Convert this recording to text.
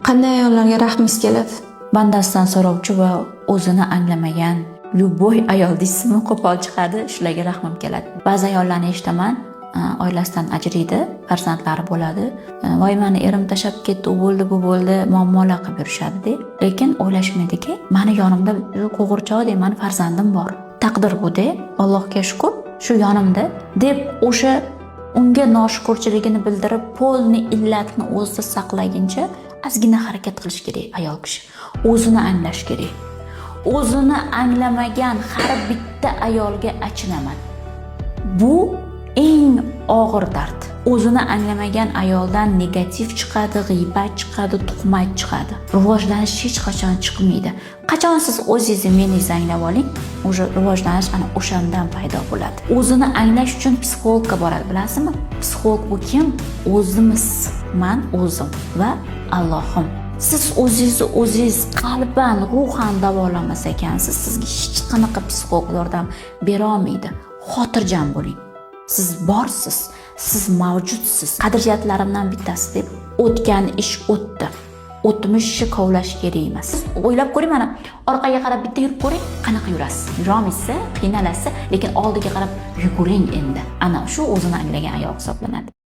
Qanday ayollarga rahmingiz keladi? Bandasidan so'rovchi va o'zini anglamagan любой ayol deysizmi, qo'pol chiqadi, shularga rahmim keladi. Ba'zi ayollarni eshitaman, oilasidan ajraydi, farzandlari bo'ladi. Voy, mani erim tashlab ketdi, u bo'ldi, bu bo'ldi, muammolar qilib yurishadida. Lekin o'ylashmaydiki, mani yonimda qo'g'irchoqdek mani farzandim bor. Taqdir bu-da, Allohga shukur, shu yonimda deb o'sha unga noshukurchiligini bildirib, полный illatni o'zida saqlaguncha ozgina harakat qilish kerak ayol kishi. O'zini anglash kerak. O'zini anglamagan har bitta ayolga achinaman. Bu eng og'ir dard. O'zini anglamagan ayoldan negativ chiqadi, g'iybat chiqadi, tuhmat chiqadi. Rivojlanish hech qachon chiqmaydi. Qachon siz o'zingizni meningizni anglab oling, уже rivojlanish ana o'shandan paydo bo'ladi. O'zini anglash uchun psixologga boradi, bilasizmi? Psixolog bu kim? O'zimiz. Man o'zim va Allohim. Siz o'zingizni o'zingiz qalban, ruhan davolamas ekansiz, sizga hech qanaqa psixolog yordam bera olmaydi. Xotirjam bo'ling. Siz borsiz, siz mavjudsiz. Qadriyatlarimdan bittasi deb o'tgan ish o'tdi. O'tmishni kovlash kerak emas. Siz o'ylab ko'ring, mana orqaga qarab bitta yurib ko'ring, qanaqa yurasiz? Yurolmaysiz, qiynalasiz, lekin oldiga qarab yuguring endi. Ana shu o'zini anglagan ayol hisoblanadi.